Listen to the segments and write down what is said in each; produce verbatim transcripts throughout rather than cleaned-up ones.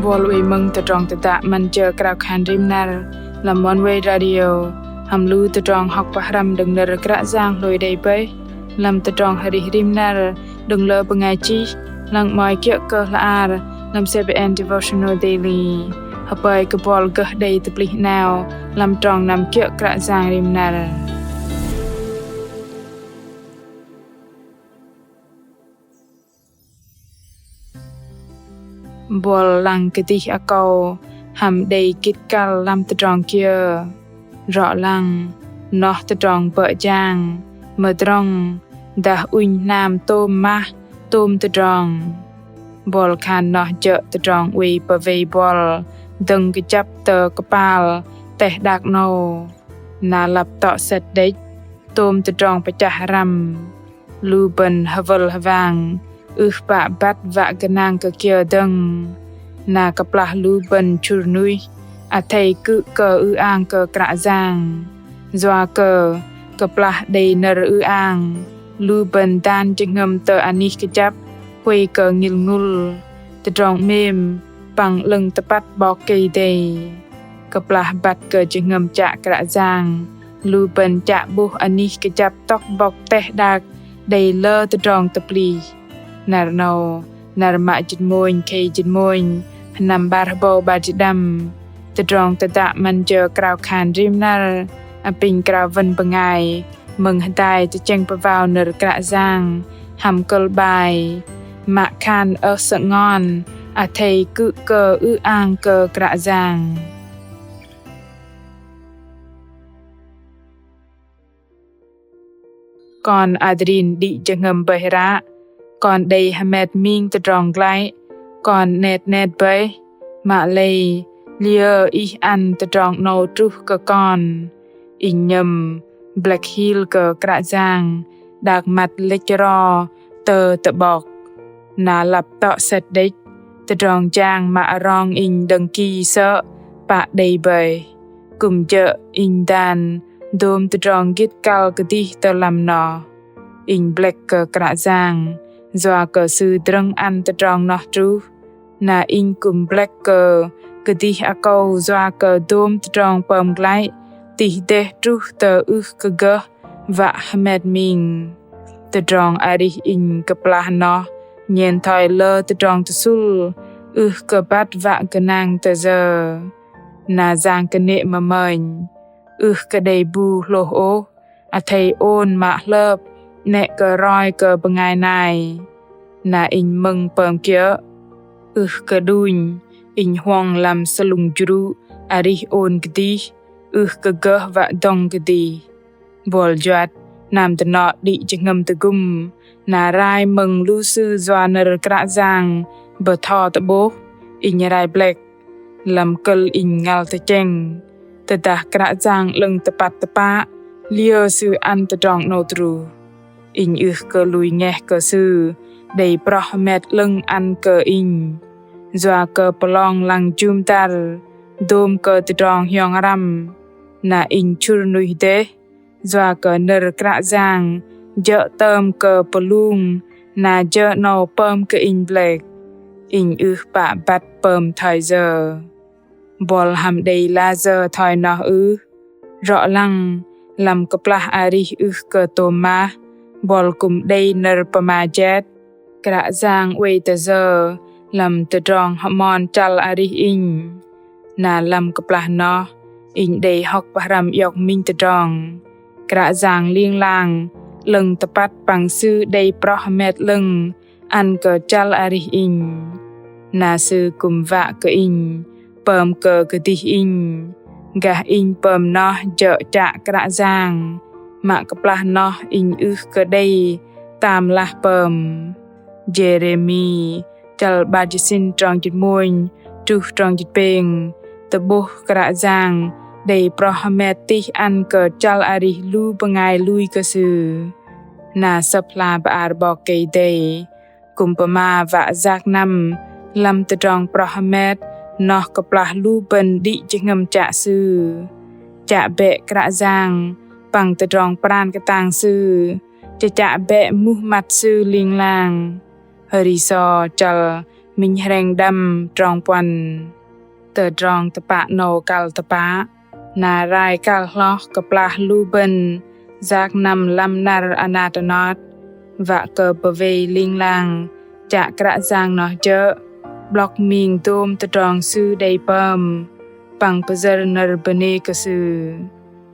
Buăl oei mơ̆ng tơdrong tơdă 'Măn jơ krao khan rim năr lăm Oneway Radio hăm lu tơdrong hŏk pơhrăm đơ̆ng nơ̆r Kră Yang hlôi đei bơih lăm tơdrong arih rim năr đơ̆ng lơ bơngai chih, lăng 'mơ̆i kiơ̆ kơ hla ar lăm CBN Devotional Daily. Hơpơi kơ buăl gơh đei tơplih 'nao lăm trong năm kiơ̆ Kră Yang rim năr. Buăl lăng kơdih akâu hăm đei gĭt kăl lăm tơdrong kiơ? Rŏ lăng, noh tơdrong bơ̆ jang, mơdrŏng, dah ŭnh hnam tôm mah, tôm tơdrong. Buăl khan noh jơ̆ tơdrong oei pơwei buăl dơ̆ng kơjăp tơ kơpal teh đak 'nâu. Na lăp tŏ sĕt đĕch, tôm tơdrong pơchah răm. Lu bơ̆n hơwơl hơwang, ưh pă băt wă gơnang kơ kiơ dơ̆ng. Na kơplah lu bơ̆n chŭr nuih, athei kư̆ kơ ư-ang kơ Kră Yang. Yua kơ kơplah đei nơ̆r ư-ang, lu bơ̆n dan jơhngơ̆m tơ anih kơjăp, huay kơ ngĭl ngŭl, tơdrong 'mêm, păng 'lơ̆ng tơpăt 'Bok Kei-Dei. Kơplah băt kơ jơhngơ̆m chă Kră Yang, lu bơ̆n chă 'bôh anih kơjăp tŏk bŏk teh đak đei lơ tơdrong tơplih. Năr 'nâu, năr mă jĭt mônh khei jĭt mônh, sơnăm 'bar hơbâu 'bar jĭt pơđăm. Tơdrong tơdă 'Măn jơ krao khan rim năr apinh krao wơ̆n bơngai mơ̆ng hơdai tơchĕng pơwao nơ̆r Kră Yang hăm kơ̆l 'bai: Mă khan ơh sơngon, athei kư̆ kơ ư-ang kơ Kră Yang. Kon adrin đĭ jơhngơ̆m bơih ră, kon đei hơmet ming tơdrong glăi, kon 'net 'net bơih, mă lei liơ Ih ăn tơdrong 'nâu truh kơ kon. Inh nhơ̆m blĕk hil kơ Kră Yang, đak măt lĕch ro tơ tơ'bok. Na lăp tŏ sĕt đĕch, tơdrong jang mă rong inh đơ̆ng ki sơ̆ pă đei bơih. Kư̆m jơ̆ inh dan dôm tơdrong gĭt kăl kơdih tơ lăm noh. Inh blĕk kơ Kră Yang, yua kơ Sư drơ̆ng ăn tơdrong noh truh. Na inh kư̆m blĕk kơ kơdih akâu yua kơ dôm tơdrong pơm glăi tih dêh truh tơ ưh kơ gơh wă hơmet ming. Tơdrong arih inh kơplah noh nhen thoi lơ tơdrong tơsŭl, ưh kơ băt wă gơnang tơ yơ. Na yang kơnê̆ mơmơnh, ưh kơ đei bu hlôh ôh, athei ôn mă hlơp 'nĕ kơ roi kơ bơngai nai. Na inh mơ̆ng pơm kiơ̆, ưh kơ đunh, inh huŏng lăm sơlŭng jrŭ arih ôn kơdih, ưh kơ gơh wă dŏng kơdih. Buăl juăt, hnam dơnŏ đĭ jơhngơ̆m tơgŭm, na rai mơ̆ng lu sư yua nơ̆r Kră Yang bơtho tơ'bôh, inh rai blĕk. Lăm kơ̆l inh ngăl tơchĕng, tơdah Kră Yang 'lơ̆ng tơpăt tơpă, liơ Sư ăn tơdrong 'nâu truh. Inh ưh kơ lui ngeh kơ Sư đei proh hơmet 'lơ̆ng ăn kơ inh. Yua kơ pơlong lăng jŭm dăr, dôm kơ tơdrong hiong răm, na inh chŭr nuih dêh, yua kơ nơ̆r Kră Yang jơ̆ tơm kơ pơlung, na jơ 'nâu pơm kơ inh blĕk. Inh ưh pă băt pơm thoi yơ. Buăl hăm đei layơ thoi noh ưh? Rŏ lăng, lăm kơplah arih ưh kơ tôm mah, buăl kư̆m đei nơ̆r pơma jet. Kră Yang oei tơ yơ lăm tơdrong hơmon chăl arih inh. Na lăm kơplah noh, inh đei hŏk pơhrăm iŏk minh tơdrong. Kră Yang ling lang, 'lơ̆ng tơpăt păng Sư đei proh hơmet 'lơ̆ng ăn kơ chăl arih inh. Na Sư kư̆m wă kơ inh pơm kơ kơdih inh, gah inh pơm noh jơ̆ chă Kră Yang, mă kơplah noh inh ưh kơ đei tam lah pơm. Jêrêmi chăl 'bar jĭt sĭn trong jĭt mônh truh trong jĭt pêng tơ'bôh Kră Yang đei proh hơmet tih ăn kơ chăl arih lu bơngai lui kơ Sư. Na Sơ̆p hla bơar 'Bok Kei-Dei kư̆m pơma wă yak năm lăm tơdrong proh hơmet noh kơplah lu bơ̆n đĭ jơhngơ̆m chă Sư. Chă bĕ Kră Yang păng tơdrong pran kơtang Sư, chă chă bĕ muh măt Sư ling lang. Hơri So chăl Minh hrĕng đăm trong puăn. Tơdrong tơpă 'nâu kăl tơpă, na rai kăl hloh kơplah lu bơ̆n yak năm lăm năr anat anot, wă kơ pơwei ling lang chă Kră Yang noh jơ̆ 'blŏk ming dôm tơdrong Sư đei pơm păng pơyơ̆r nơ̆r bơnê kơ Sư.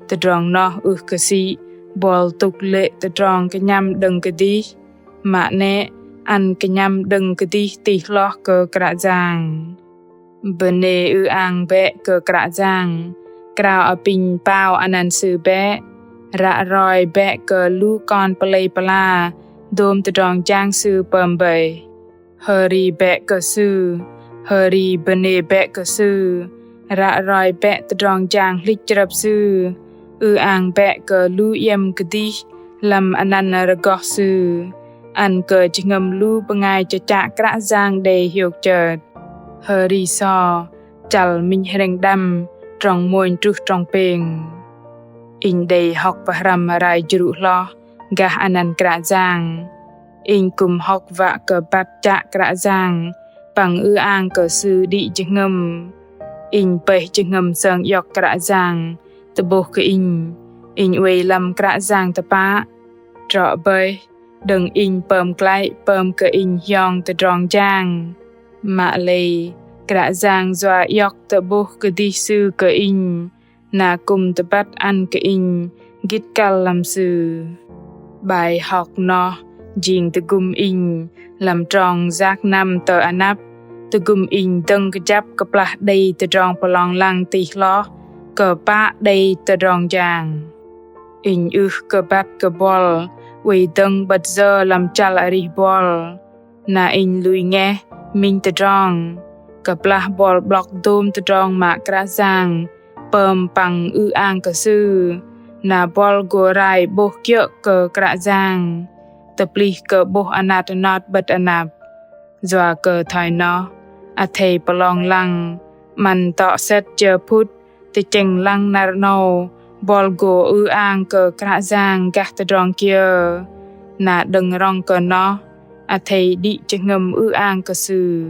Tơdrong noh ưh kơ sĭ buăl tŭk lê̆ tơdrong kơnhăm đơ̆ng kơdih, mă 'nĕ ăn kơnhăm đơ̆ng kơdih tih hloh kơ Kră Yang. Bơnê ư-ang bĕ kơ Kră Yang, krao apinh pao anăn Sư bĕ, ră roi bĕ kơ lu kon pơlei pơla dôm tơdrong jang Sư pơm bơih. Hơri bĕ kơ Sư, hơri bơnê bĕ kơ Sư, ră roi bĕ tơdrong jang hlĭch chrơp Sư, ư-ang bĕ kơ lu iĕm kơdih lăm anăn rơgoh Sư, ăn kơ jơhngơ̆m lu bơngai chă Kră Yang đei hiôk chơt. Hơri sô, chăl minh hrĕng đăm, trong mônh truh trong pêng. Inh đei hŏk pơhrăm rai jrŭ hloh gah anăn Kră Yang. Inh kư̆m hŏk wă kơ băt chă Kră Yang păng ư-ang kơ Sư đĭ jơhngơ̆m. Inh pơih jơhngơ̆m sơng iŏk Kră Yang tơ'bôh kơ inh, inh oei lăm Kră Yang tơpă. Trŏ bơih, đơ̆ng inh pơm glăi pơm kơ inh hiong tơdrong jang. Mă lei, Kră Yang yua iŏk tơ'bôh kơdih Sư kơ inh, na kư̆m tơbăt ăn kơ inh gĭt kăl lăm Sư. 'Bai hŏk noh jing tơgŭm inh lăm trong yak năm tơ anăp, tơgŭm inh dơ̆ng kơjăp kơplah đei tơdrong pơlong lăng tih hloh kơ pă đei tơdrong jang. Inh ưh kơ băt kơ buăl oei dơ̆ng 'bơ̆t yơ lăm chăl arih buăl. Na inh lui ngeh minh tơdrong. Kơplah buăl 'blŏk dôm tơdrong mă Kră Yang pơm păng ư-ang kơ Sư, na buăl gô rai 'bôh kiơ̆ kơ Kră Yang, tơplih kơ 'bôh anat anot 'bơ̆t anăp. Yua kơ thoi noh, athei pơlong lăng 'măn tŏ sĕt jơ phŭt tơchĕng lăng năr 'nâu, buăl gô ư-ang kơ Kră Yang gah tơdrong kiơ, na đơ̆ng rŏng kơ noh, athei đĭ jơhngơ̆m ư-ang kơ Sư.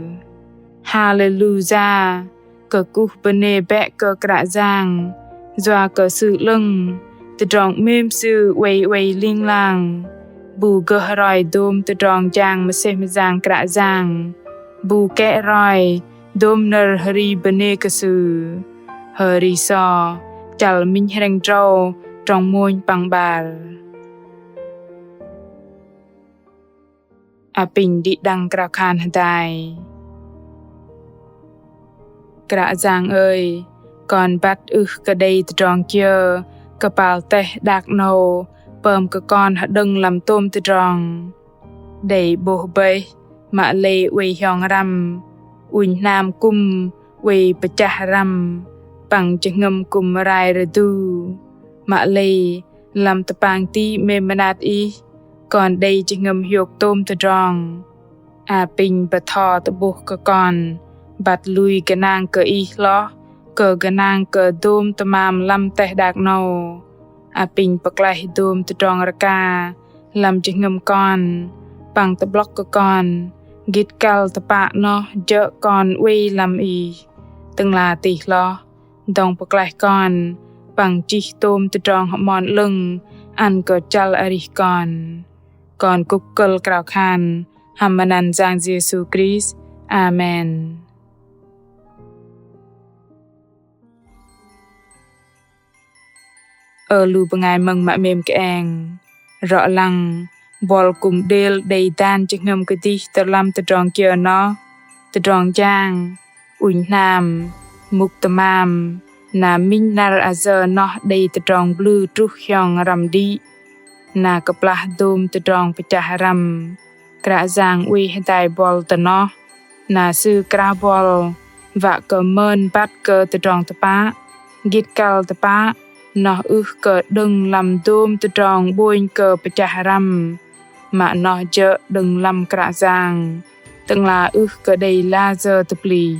Haleluya! Kơkuh bơnê bĕ kơ Kră Yang, yua kơ Sư 'lơ̆ng, tơdrong 'mêm Sư oei oei ling lang. Bu gơh roi dôm tơdrong jang mơsêh mơyang Kră Yang. Bu kĕ roi dôm nơ̆r hơri bơnê kơ Sư. Hơri sô, chăl minh hrĕng drâu, trong mônh păng 'bar. Apinh đĭ đăng krao khan hơdai. Kră Yang ơi, kon băt ưh kơ đei tơdrong kiơ kơpal teh đak 'nâu pơm kơ kon hơđơ̆ng lăm tôm tơdrong. Đei 'bôh bơih, mă lei oei hiong răm, ŭnh hnam kŭm oei pơchah răm, păng jơhngơ̆m kŭm rai rơdu. Mă lei, lăm tơpang ti 'mêm mơnat Ih, kon đei jơhngơ̆m hiôk tôm tơdrong. Apinh bơtho tơ'bôh kơ kon, băt lui gơnang kơ Ih hloh, kơ gơnang kơ dôm tơmam lăm teh đak 'nâu. Apinh pơklaih dôm tơdrong rơka lăm jơhngơ̆m kon, păng tơ'blŏk kơ kon gĭt kăl tơpă noh jơ̆ kon oei lăm Ih. Tơ'ngla tih hloh, dŏng pơklaih kon, păng chih tôm tơdrong hơmon 'lơ̆ng ăn kơ chăl arih kon. Kon kŭk kơ̆l krao khan hăm măt anăn Yang Yêsu Krist. Amen. Ơ lu bơngai mơ̆ng mă 'mêm kơeng, rŏ lăng, buăl kŭm đêl đei dan jơhngơ̆m kơdih tơ lăm tơdrong kiơ noh, tơdrong jang, ŭnh hnam, mŭk tơmam, na minh năr ayơ noh đei tơdrong blŭ truh hiong răm đĭ, na kơplah dôm tơdrong pơchah răm. Kră Yang oei hơdai buăl tơ noh, na Sư krao buăl wă kơ mơn băt kơ tơdrong tơpă, gĭt kăl tơpă, noh ưh kơ đơ̆ng lăm dôm tơdrong 'bônh kơ pơchah răm, mă noh jơ̆ đơ̆ng lăm Kră Yang, tơ'ngla ưh kơ đei layơ tơplih.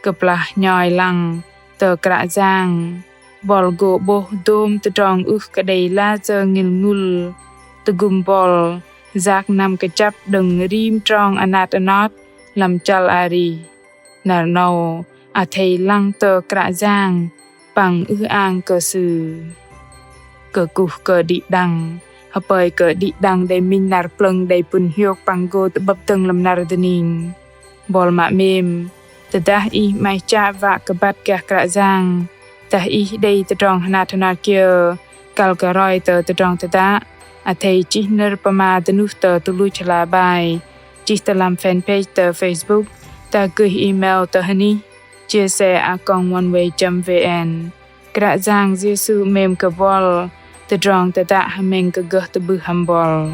Kơplah nhoi lăng tơ Kră Yang, buăl gô 'bôh dôm tơdrong ưh kơ đei layơ ngĭl ngŭl. Tơgŭm buăl yak năm kơjăp đơ̆ng rim trong anat anot lăm chăl arih. Năr 'nâu athei lăng tơ Kră Yang păng ư-ang kơ Sư. Kơkuh kơ đĭ đăng, hơpơi kơ đĭ đăng đei minh năr plơ̆ng đei pŭn hiôk păng gô tơ'bơ̆p dơ̆ng lăm năr dơning. Buăl mă 'mêm, tơdah ih 'maih chă wă kơ băt gah Kră Yang, dah ih đei tơdrong hơnat hơnat kiơ kăl kơ roi tơ tơdrong tơdă, athei chih nơ̆r pơma dơnuh tơ tơluch hla bơar, chih tơ lăm fanpage tơ Facebook, dah gơih email tơ hơnih chia sẻ a còng oneway chấm vn. Kră Yang Yêsu 'mêm kơ buăl, tơdrong tơdă hơmĕng kơ gơh tơ'bưh hăm buăl.